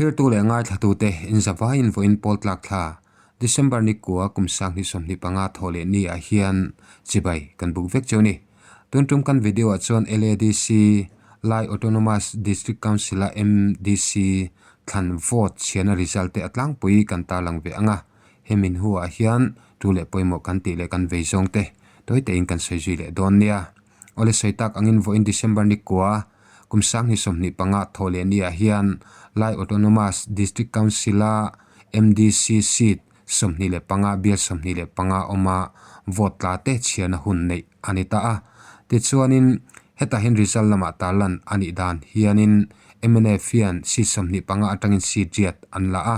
Thlirtu leh ngaithlatute inzavaiin vawiin pawl tlak thla December ni kua kum 2025 thawh leh ni ah hian chibai kan buk vek cheu ni. Tun tum kan video ah chuan LADC, Lai Autonomous District Council a MDC thlan vote chhiarna result te a tlangpui kan tarlang ve ang a. Hemi hnuah hian tu leh pawimawh kan tih leh kan vei zawng te tawi tein kan sawi zui leh dawn nia. Awle sawi tak angin vawiin December ni kua kum 2025 thawh leh niah hian Lai Autonomous District Council-a MDC seat 25 bial 25 awma vote tla te chhiarna hun neih a ni ta a. Tichuanin hetah hian result lamah tarlan a nih dan hianin mnf hian seat 25 atangin seat riat an la a.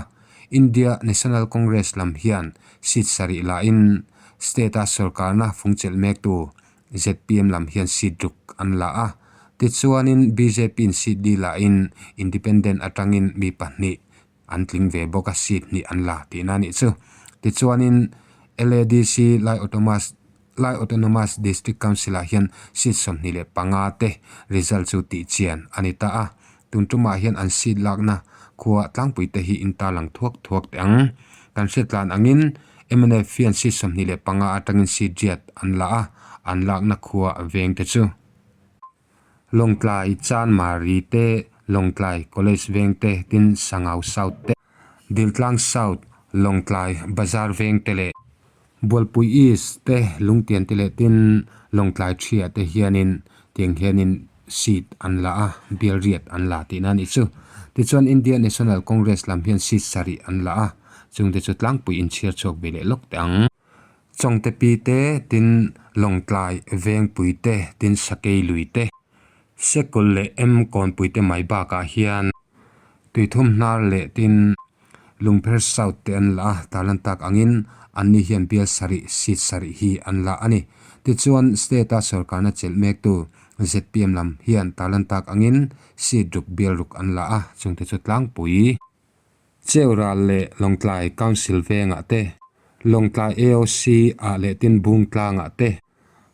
India National Congress lam hian seat sarih lahin state-a sorkarna fungchelh mektu zpm lam hian seat ruk an la a, tichuanin bjp in seat li lahin independent atangin mi pahnih an tling ve bawk a, seat hnih an la tihna a nih chu. Tichuanin LADC, Lai Automas Lai Autonomous District Council ah hian seat 25 te result chu tihchian a ni ta a, tun tumah hian an seat lakna khua tlangpui te hi in tarlang thuak thuak teh ang. Kan hriat tlan angin mnf hian seat 25 atangin seat riat an la a, an lakna khua veng te chu Lawngtlai Chanmari te, Lawngtlai College veng te, tin Sangau South te, Diltlang South, Lawngtlai Bazar veng te leh Bualpui East te, Lungtian te leh tin Lawngtlai Thria te hianin tiang hianin seat an la a, bial riat an la tihna a nih chu. Tichuan India National Congress lam hian seat sarih an la a, chungte chu tlangpui inchhiar chhuak ve leh lawk teh ang. Chawngte pi te, tin Lawngtlai Vengpui te, tin Sakei lui te, Sekul leh M Kawnpui te mai bakah hian Tuithum hnar leh tin Lungpher South te an la a, tarlan tak angin anni hian bial sarih, seat sarih hi an la a ni. Tichuan, state-a sorkarna chelh mektu zpm lam hian tarlan tak angin seat ruk bial ruk an la a, chungte chu tlangpui. Cheural leh Lawngtlai Council vengah te, Lawngtlai AOC ah leh tin Bung tlangah te,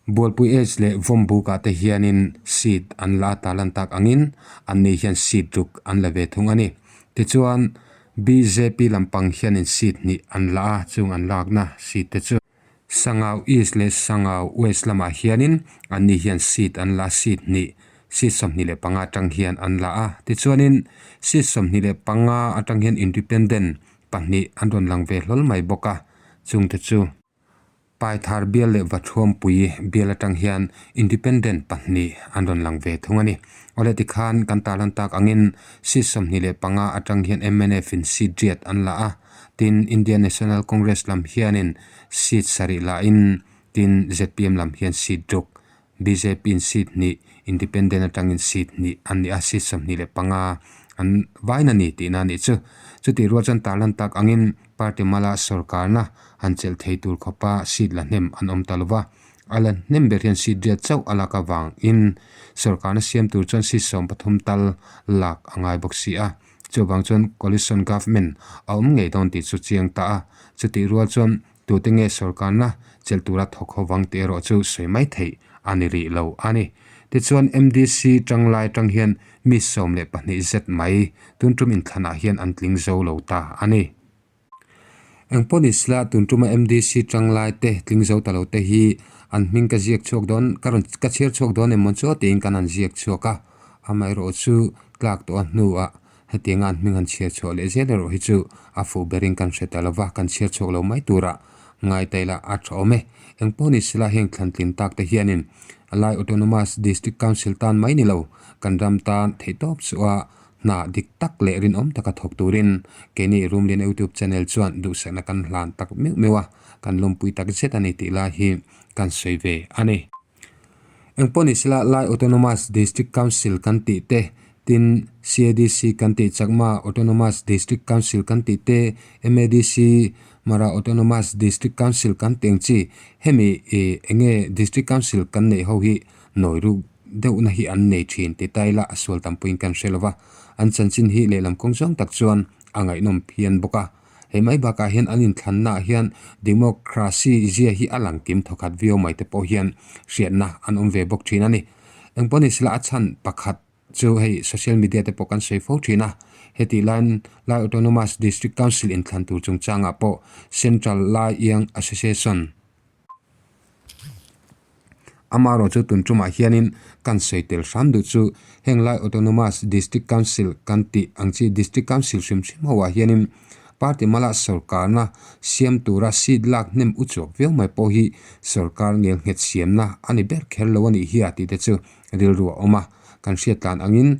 Bualpui H leh Vawmbukah te hianin seat an la a tarlan tak angin anni hian seat ruk an la ve thung a ni. Tichuan, bjp lampang hianin seat hnih an la a, chung an lakna seat te chu Sangau East leh Sangau West lamah hianin anni hian seat an la a, seat hnih, seat 25 atang hian an la a. Tichuanin, seat 25 atang hian independent pahnih an rawn lang ve hlawl mai bawk a, chungte chu. Paithar bial leh Vathuampui bial atang hian Independent pahnih an rawn lang ve thung a ni. Awle tikhan kan tarlan tak angin seat 25 atang hian mnf in seat riat an la a, tin Indian National Congress lam hianin seat sarih lahin tin zpm lam hian seat ruk, bjp in seat hnih, Independent atangin seat hnih an ni a, seat 25 an vain a ni tihna a nih chu. Chutih rual chuan tarlan tak angin party mala sorkarna han chelh thei tur khawpa seat la hnem an awm ta lova, a la hnem ber hian seat riat chauh a lak avangin sorkarna siam tur chuan seat 13 tal lak a ngai bawk si a. Chuvang chuan coalition government a awm ngei dawn tih chu chiang ta a, chutih rual chuan tute nge sorkarna chelh tura thawk ho vang tih erawh chu sawi mai theih a ni rih lo a ni. Tichuan MDC tanglai atang hian mi 12 zet mai tun tum inthlanah hian an tling zo lo ta a ni. Engpawh ni sela tun tuma MDC tanglai te tling zo ta lo te hi an hming ka ziak chhuak dawn ka rawn ka chhiar chhuak dawn em maw chu tiin kan han ziak chhuak a, amaherawh chu tlak tawh a hnuah Hetianga an hming han chhiar chhuah leh zel erawh hi chu a fuh berin kan hre ta lova, kan chhiar chhuak lo mai tura ngai ta ila a tha awm e. Engpawh ni sela heng thlantlin tak te hianin Lai Autonomous District Council tan mai ni lo, kan ram tan theihtawp chu a hna dik tak leh rinawm taka thawk turin keini Rumlian YouTube channel chuan duhsakna kan hlan tak meuh meuh a, kan lawmpui tak zet a ni tih lai hi kan sawi ve a ni. Engpawh ni sela Lai Autonomous District Council kan tih te, tin CADC kan tih Chakma Autonomous District Council kan tih te, MADC Mara Autonomous District Council kan tih ang chi hemi ih enge District Council kan neih ho hi nawi ruk deuhna hi an nei thin ti ta ila a sual tampuiin kan hre lova, an chanchin hi lehlam kawng zawng tak chuan a ngaihnawm phian bawk a. Hei mai bakah hian an inthlannaah hian democracy zia hi a lang kim thawkhat viau mai te pawh hian hriatna an awm ve bawk thin a ni. Engpawh ni sela a chhan pakhat chu hei social media te pawh kan sawi fo thin a, Hetih laiin Lai Autonomous District Council inthlan tur chungchangah pawh Central Lai Iang Association Amaherawh chu tun tumah hianin kan sawi tel hram duh chu heng lai Autonomous District Council kan tih ang chi District Council hrim hrim ho ah hianin party mala sorkarna siam tura seat lak hnem u chuak viau mai pawh hi sorkar ngel nghet siamna a ni ber kher lo a nih hi a tih te chu rilru a awm a. Kan hriat tlan angin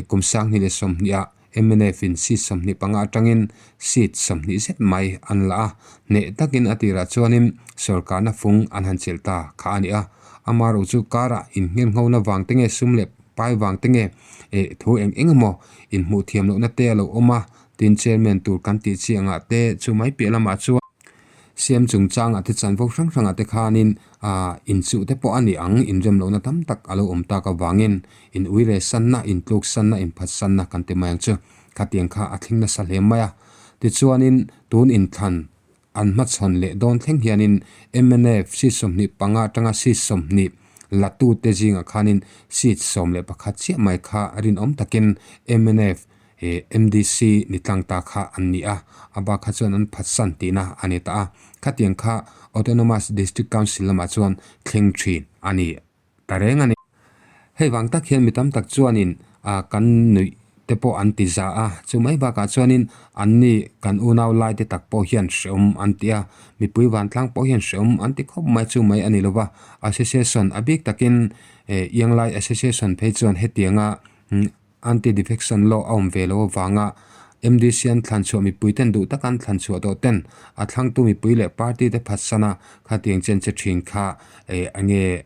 kum 2020 ah mnf in seat 25 atangin seat 20 zet mai an la a, hneh takin a tirah chuanin sorkarna fung an han chelh ta kha a ni a. Amaherawh chu karah innghenghona vang te nge sum leh pai vang te nge eh thu eng eng emaw inhmuh thiam lohna te a lo awm a, tin chairman tur kan tih chi angah te chu mai piah lamah chuan Siam chungchangah te chanvo hrang hrangah te khanin ah inchuh te pawh a ni ang, inrem lohna tam tak a lo awm tak avangin in uire sanna, intluk sanna, inphat sanna kan ti mai ang chu. Khatiang kha a thleng nasa hle mai a. Tichuanin tun inthlan an hmachhawn leh dawn thleng hianin mnf seat 25 atanga seat 20 latute zingah khanin seat 11 chiah mai kha rinawm takin mnf He MDC ni tlang ta kha an ni a, a bak kha chuan an phatsan tihna a ni ta a. Khatiang kha Autonomous District Council lamah chuan thleng thin a ni ta reng a ni. Hei vang tak hian mi tam tak chuanin kan nuih te pawh an ti za a, chu mai bakah chuanin anni kan unau lai te tak pawh hian hreawm an ti a, mipui vantlang pawh hian hreawm an ti khawp mai chu mai a ni lova. Association a bik takin Ianglai Association phei chuan hetianga Anti-defection law a awm ve lo avanga MDC an thlan chhuah mipui ten duh taka an thlan chhuah tawh ten a thlangtu mipui leh party te phatsana khatiang chen che thin kha eh enge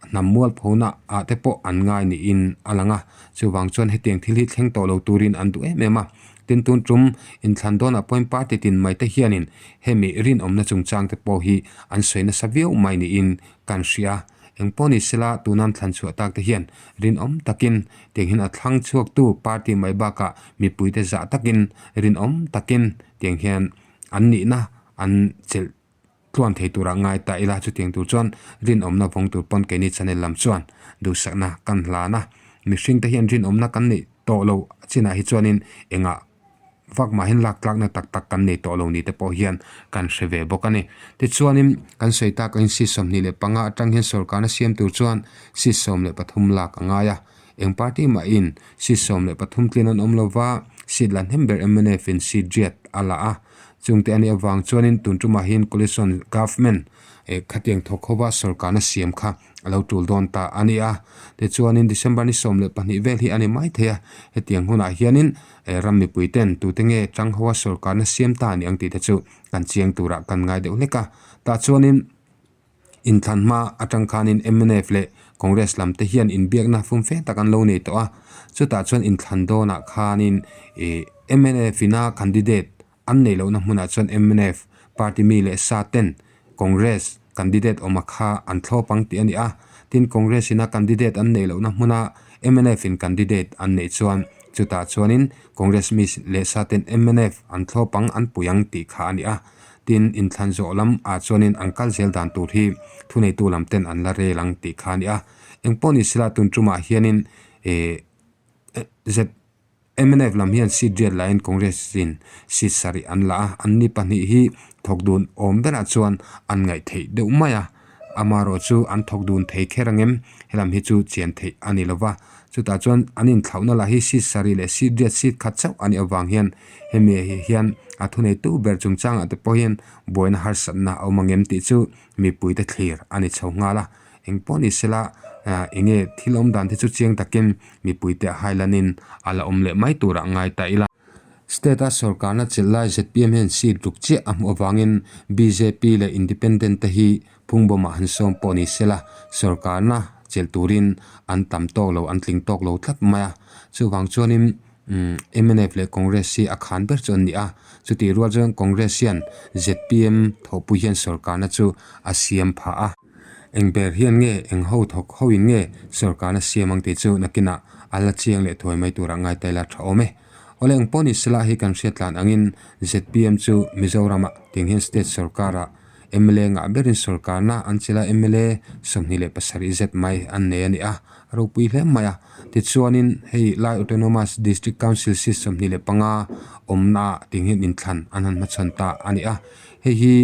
hnam mualphona ah te pawh an ngai niin a lang a. Chuvang chuan hetiang thil hi thleng tawh lo turin an duh em em a. Tin tun tum inthlan dawnah pawhin party tin mai te hianin hemi rinawmna chungchang te pawh hi an sawi nasa viau mai niin kan hria. Eng pawh ni sela tunan thlan chhuah tak te hian rinawm takin tiang hian a thlang chhuaktu party mai bakah mipuite zah takin rinawm takin tiang hian an nihna an chelh tluan thei turah ngai ta ila chutiang tur chuan rinawmna vawng tur pawn keini channel lam chuan duhsakna kan hlan a mihring te hian rinawmna kan neih tawh loh chinah hi chuanin engah vak mah hian lak tlakna tak tak kan nei tawh lo ni te pawh hian kan hre ve bawk a ni. Tichuanin kan sawi tak angin seat 25 atang hian sorkarna siam tur chuan seat 13 lak a ngai a. Eng party mahin seat 13 tlin an awm lova, seat la hnem ber mnf in seat riat a la a. Chungte a nih avang chuanin tun tumah hian coalition government eh khatiang thawk hova sorkarna siam kha a lo tul dawn ta a ni a. Tichuanin December ni 12 vel hi a ni mai thei a, hetiang hunah hianin ram mipui ten tute nge tang hoa sorkarna siam ta a ni ang tih te chu kan chiang turah kan ngai deuh hlek a. Tah chuanin inthlan hma atang khanin mnf leh Congress lam te hian inbiakna fum fe tak an lo nei tawh a. Chutah chuan inthlan dawnah khanin ih mnf ina candidate An neih lohna hmunah chuan mnf party mi leh sa ten Congress candidate awma kha an thlawp ang tih a ni a. Tin, Congress ina candidate an neih lohna hmuna mnf in candidate an neih chuan chutah chuanin Congress mi leh sa ten mnf an thlawp ang an pui ang tih kha a ni a. Tin, inthlan zawh lam ah chuanin an kal zel dan tur hi thuneitu lam ten an la rel ang tih kha a ni a. Engpawh ni sela tun tumah hianin eh Z. Mnf lam hian seat riat laiin Congress in seat sarih an la a, anni pahnih hi thawk dun awm berah chuan an ngaih theih deuh mai a, amaherawh chu an thawk dun thei kher ang em? Helam hi chu chian theih a ni lova, chutah chuan an inthlauhna lah hi seat sarih leh seat riat seat khat chauh a nih avang hian hemi hian a thuneitu ber chungchangah te pawh hian buaina harsatna a awm ang em tih chu mipuite thlir a ni chho nghal a. Eng pawh ni sela eng nge thil awm dan te chu chiang takin mipuite a hailanin a la awm leh mai turah ngai ta ila. State a sorkarna chelh lai zpm hian seat ruk chiah a hmuh avangin bjp leh independent te hi phungbawmah han sawm pawh ni sela sorkarna chelh turin an tam tawk lo an tling tawk lo tlat mai a. Chuvang chuanin mnf leh Congress hi a khan ber chu an ni a, chutih rual chuan Congress hian zpm thawhpui hian sorkarna chu a siam phah a. Eng ber hian nge, eng ho thawk ho in nge sorkarna siam ang tih chu nakinah a la chiang leh thuai mai turah ngai ta ila tha awm e. Awle eng pawh ni sela hi kan hriat tlan angin zpm chu Mizoramah tiang hian state sorkarah Mla ngah berin sorkarna an chilh a, mla 27 zet mai an nei a ni a, a ropui hle mai a. Tichuanin hei Lai Autonomous District Council seat 25 awmna ah tih hian inthlan an han hmachhawn ta a ni a. Hei hi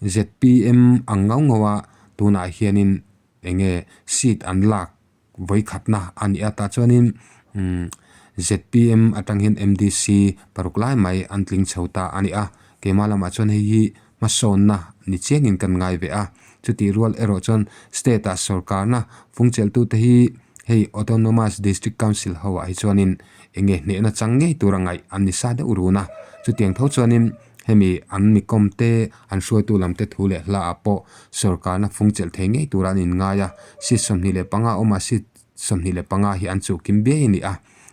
zpm ang ngau ngau a tunah hianin eng nge seat an lak vawi khatna a ni a tah chuanin umm zpm atang hian mdc paruk lai mai an tling chho ta a ni a keimah lamah chuan hei hi hmasawnna ni chiangin kan ngai ve a chutih rual erawh chuan state ah sorkarna fungchelhtute hi hei autonomous district council ho ah hi chuanin eng nge hnehna chang ngei tura ngaih an ni sa deuh run a chutiang tho chuanin Hemi an mi kawm te, an hruaitu lam te thu leh hla ah pawh sorkarna fung chelh thei ngei tura an inngai a, seat 25 awm ah seat 25 hi an chuh kim biai a ni a.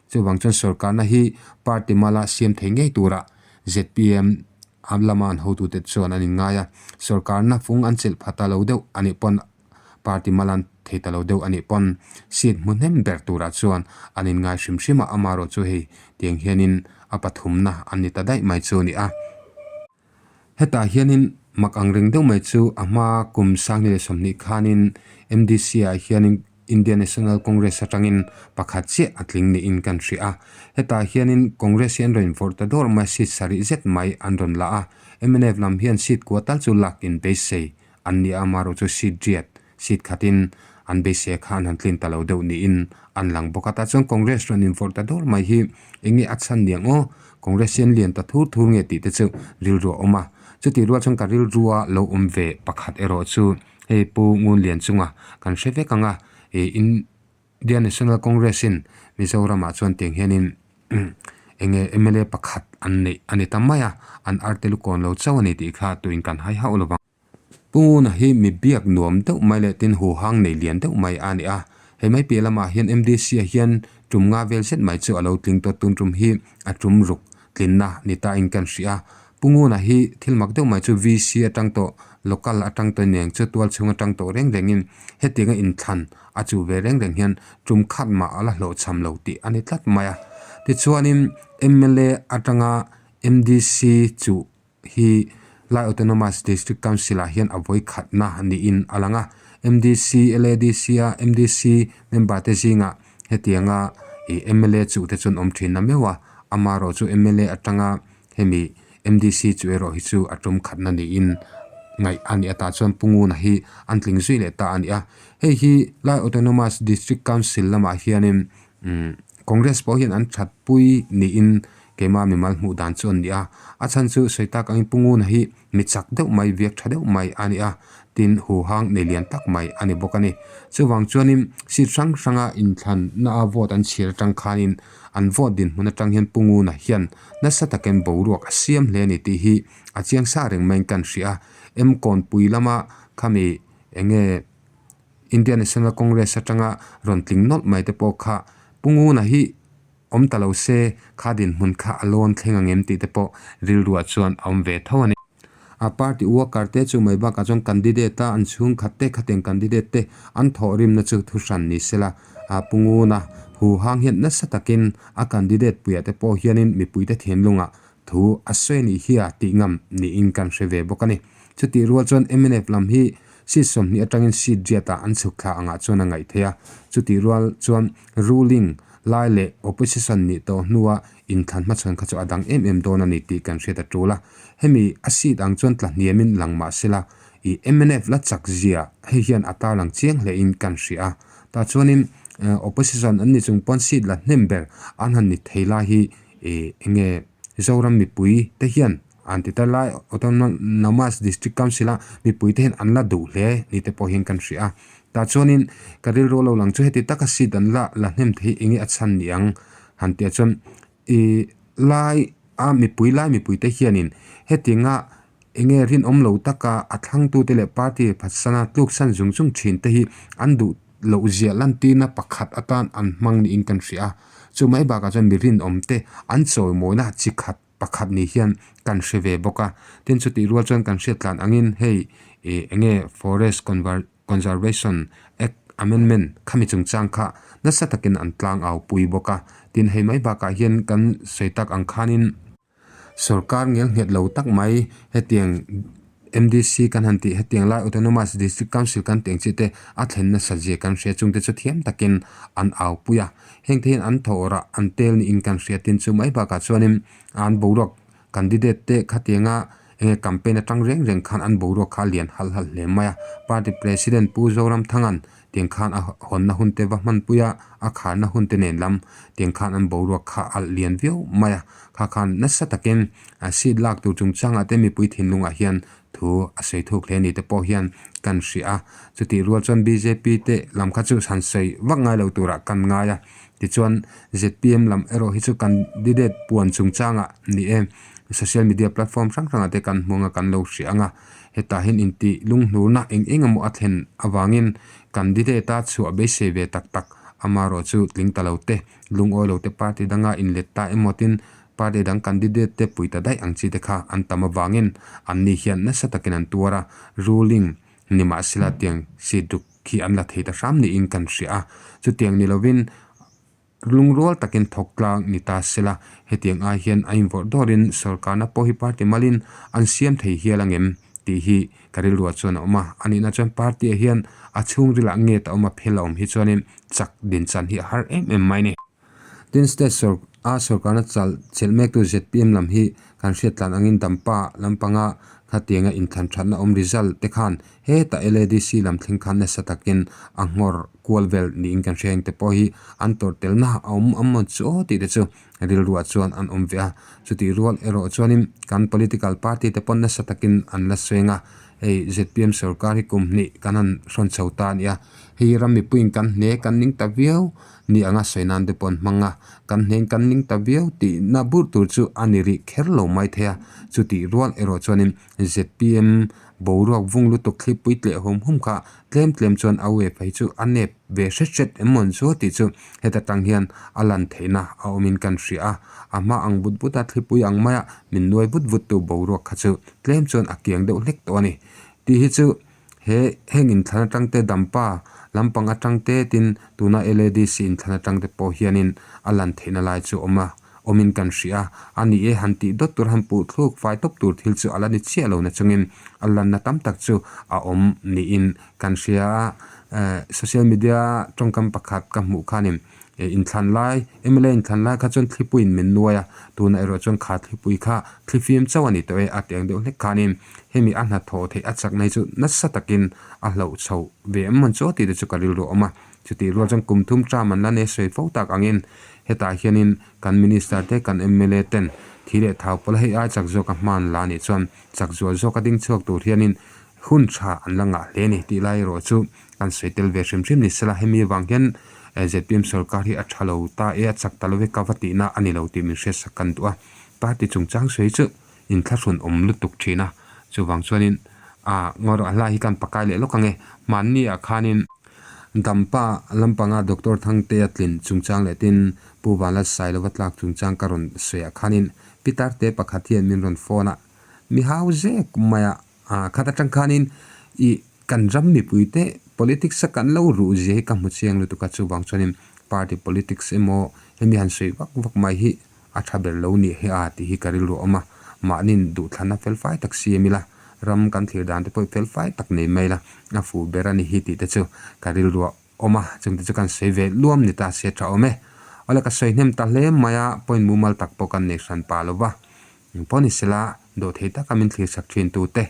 Chuvang chuan sorkarna hi party mala siam thei ngei tura zpm lama an hotute chuan an inngai a, sorkarna fung an chelh pha ta lo deuh a nih pawn Party malan thei ta lo deuh a nih pawn seat hmu hnem ber turah chuan an inngai hrim hrim a, amaherawh chu hei tiang hianin a pathumna an ni ta daih mai chu a ni a. Hetah hianin mak ang reng deuh mai chu a hma kum 2020 khanin MDC ah hianin India National Congress atangin pakhat chiah a tling niin kan hria a. Hetah hianin Congress hi an rawn invawrh ta dawr mai a, seat sarih zet mai an rawn la a, mnf lam hian seat kua tal chu lak inbeisei An ni a, amaherawh chu seat riat, seat khatin an beisei kha an han tlin ta lo deuh niin an lang bawk a. Tah chuan Congress rawn invawrh ta dawr mai hi eng nge a chhan niang aw? Congress hi an lian ta thur thur nge tih te chu rilru a awm a. Chutih rual chuan ka rilrua lo awm ve pakhat erawh chu hei Pu Ngunlian chunga kan hre vek ang a, ih India National Congress in Mizoramah chuan tiang hianin eng nge mla pakhat an neih a ni ta mai a, an arte lukawn lo chauh a ni tih kha tuin kan hai hauh lo vang. Pu Nguna hi mi biak nuam deuh mai leh tin huhang nei lian deuh mai a ni a, hei mai piah lamah hian MDC ah hian tum nga vel zet mai chu a lo tling tawh tun tum hi a tum ruk tlinna ni ta in kan hria a. Pu Nguna hi thil mak deuh mai chu VC atang tawh local atang tawh nen chu tual chhung atang tawh reng rengin hetianga inthlan a chuh ve reng reng hian tum khat mah a la hlawhchham lo tih a ni tlat mai a. Tichuanin mla atanga MDC chuh hi Lai Autonomous District Council ah hian a vawi khatna niin a lang a. MDC, LADC a MDC member te zingah hetianga ih mla chuh te chu an awm thin na meuh a, amaherawh chu mla atanga hemi MDC chu erawh hi chu a tum khatna niin ngaih a ni a tah chuan Pu Nguna hi an tling zui leh ta a ni a. Hei hi Lai Autonomous District Council lamah hianin umm Congress pawh hian an thatpui niin Keimah mimal hmuh dan chu an ni a, a chhan chu sawi tak angin Pu Nguna hi mi chak deuh mai, viak tha deuh mai a ni a, tin huhang nei lian tak mai a ni bawk a ni. Chuvang chuanin seat hrang hranga inthlanna a vote an chhir atang khanin an vote dinhmun atang hian Pu Nguna hian nasa takin boruak a siam hle a ni tih hi a chiang sa reng maiin kan hria a. M Kawnpui lama khami eng nge India National Congress atanga rawn tling nawlh mai te pawh kha Pu Nguna hi Awm ta lo se, kha dinhmun kha a lawn thleng ang em tih te pawh rilruah chuan a awm ve tho a ni. A party worker te chu mai bakah chuan candidate a an chhungkhat te khatiang candidate te an thawhrimna chu thuhran ni sela, a Pu Nguna huhang hian nasa takin a candidate puiah te pawh hianin mipuite thinlungah thu a sawi anih hi a tih ngam niin kan hre ve bawk a ni. Chutih rual chuan mnf lam hi seat 20 atangin seat riatah an chhuk thla angah chuan a ngaih theih a, chutih rual chuan ruling lai leh opposition nih tawh hnua inthlan hmachhawn kha chu a dang em em dawn a ni tih kan hriat a tul a. Hemi a seat ang chuan tla hniamin lang mah sela ih mnf la chak zia hei hian a tarlang chiang hlein kan hria a. Tah chuanin opposition an ni chung pawn seat la hnem ber an han ni thei lai hi ih eng nge Zoram mipui te hian an ti ta lai Autonomous District Council a mipui te hian an la duh hle ni te pawh hian kan hria a. Tah chuanin ka rilru lo lang chu heti taka seat an la la hnem thei eng nge a chhan ni ang han tih ah chuan ih lai a mipui lai mipui te hianin hetianga eng nge rinawm lo taka a thlangtute leh party phatsana tluksan zung zung thin te hi an duh loh ziah lantirna pakhat atan an hmang niin kan hria a. Chu mai bakah chuan mi rinawm te an chawimawina chi khat pakhat ni hian kan hre ve bawk a. Tin chutih rual chuan kan hriat tlan angin hei ih eng nge forest conservation act amendment khami chungchang kha nasa takin an tlang au pui bawk a. Tin hei mai bakah hian kan sawi tak ang khanin. Sorkar ngel nghet lo tak mai hetiang MDC kan han tih hetiang lai Autonomous District Council kan tih ang chi te a thlen nasa zia kan hria chungte chu thiam takin an aupui a. Hengte hian an thawh rah an tel niin kan hria tin chu mai bakah chuanin an boruak Candidate te khatianga enge campaign atang reng reng khan an boruak kha a lian halh halh hle mai a. Party President Pu Zoramthanga'n tiang khan a hawnna hun te va hmanpui a, a kharna hun te nen lam tiang khan an boruak kha a lian viau mai a. Kha khan nasa takin seat lak tur chungchangah te mipui thinlungah hian thu a sawi thuk hle ni te pawh hian kan hria a. Chutih rual chuan bjp te lam kha chu han sawi vak ngai lo turah kan ngai a. Tichuan zpm lam erawh hi chu candidate puan chungchangah ni e social media platform hrang hrangah te kan hmu anga kan lo hria ang a. Hetah hian intih lunghnurna eng eng emaw a thlen avangin candidate a chhuah beisei ve tak tak amaherawh chu tling ta lo te, lungawi lo te party danga inlet ta emaw tin Party dang candidate te pui ta daih ang chi te kha an tam avangin anni hian nasa takin an tuar a, ruling ni mahsela tiang seat ruk khi an la thei ta hram niin kan hria a. Chutiang ni lovin lungrual takin thawk tlang ni ta sela, hetiang ai hian a invawrh dawrin sorkarna pawh hi party malin an siam thei hial angem tih hi ka rilruah chuan a awm a. A nihna chuan party ah hian a chhungrilah nge ta awm a phel a awm hi chuanin chak dinchan hi a har em em mai ni. Tin, State sawr a sawrkarna chal chelh mektu zpm lam hi kan hriat tlan angin Dampa lampanga khatianga inthlan thatna awm result te khan hetah LADC lam thleng khan nasa takin a nghawr kual vel niin kan hria engte pawh hi an tawrh telna a awm ang maw chu aw tih te chu rilruah chuan an awm ve a. Chutih rual erawh chuanin kan political party te pawn nasa takin an la seng a, hei zpm sawrkar hi kum hnih kan han hrawn chho ta a nia, hei ram mipuiin kan hne kan ning ta viau. Ni anga sawi nan te pawh an hmang a, kan hneng kan ning ta viau tih na bur tur chu a ni rih kher lo mai thei a, chutih rual erawh chuanin zpm boruak vung lutuk thlipui tleh hum hum kha tlem tlem chuan a wave hi chu a nep ve hret hret em mawn chu tih chu heta tang hian a lan theihna a awmin kan hria a, a hma ang but but a thlipui ang maia min nuai vut vut tu boruak kha chu tlem chuan a kiang deuh hlek tawh a ni tih hi chu He heng inthlan atang te Dampa lampang atang te tin tuna LADC inthlan atang te pawh hianin a lan theihna lai chu awm a, awmin kan hria a. A ni e, han tih dawt tur han puh thluk fai tawp tur thil chu a la ni chiah lo na chungin a lanna tam tak chu a awm niin kan hria a. Social media tawngkam pakhat ka hmuh khanin Inthlan lai, mla inthlan lai kha chuan thlipuiin min nuai a, tunah erawh chuan kha thlipui kha thlifim chauh a ni tawh e a ti ang deuh hlek khanin hemi a hnathawh theih a chakna hi chu nasa takin a hlauh chho ve em mawn chu tih te chu ka rilru a awm a. Chutih rual chuan kum thum term an la nei sawi fo tak angin hetah hianin kan minister te kan mla ten thi leh thau pawlh hei ai chak zawk a hman la anih chuan chak zual zawk a ding chhuak tur hianin hun tha an la ngah hle a ni tih lai erawh chu Kan sawi tel ve hrim hrim ni sela, hemi avang hian zpm sorkar hi a tha lo ta e, a chak ta lo e ka va tihna a ni lo tih min hriatsak kan duh a. Party chungchang sawi chu inthlahrun awm lutuk thin a, chuvang chuanin a ngawrh hla hi kan pakai leh lawk ang e. Hmanni ah khanin Dampa lampanga Doctor Thangtea tlin chungchang leh tin Pu Vanlalsailova tlak chungchang ka rawn sawi ah khanin Pitar te pakhat hian min rawn phone a, mi hau zek mai a. Ah khat atang khanin ih kan ram mipui te politics a kan lo ruh zia hi ka hmu chiang lutuk a chuvang chuanin party politics emaw hemi han sawi vak vak mai hi a tha ber lo nih hi a tih hi ka rilru a awm a, mahniin duhthlanna fel fai tak siam ila ram kan thlir dan te pawh hi fel fai tak nei mai ila a fuh ber a ni hi tih te chu ka rilru a awm a, chungte chu kan sawi ve luam ni ta se tha awm e. Awle ka sawi hnem ta hle mai a, point mumal tak pawh kan nei hran pah lo va. Engpawh ni sela, dawhthei taka min thlirsak thin tute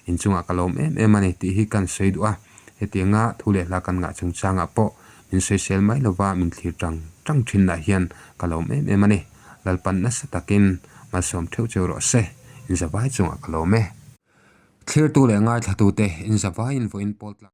inchungah ka lawm em em a ni tih hi kan sawi duh a. Hetianga thu leh hla kan ngah chungchangah pawh min sawisel mai lova min thlir tang tang thinah hian ka lawm em em a ni. Lalpan nasa takin malsawm theuh cheu rawh se, inzavai chungah ka lawm e. Thlirtu leh ngaithlatute inzavaiin vawiin pawl tlak.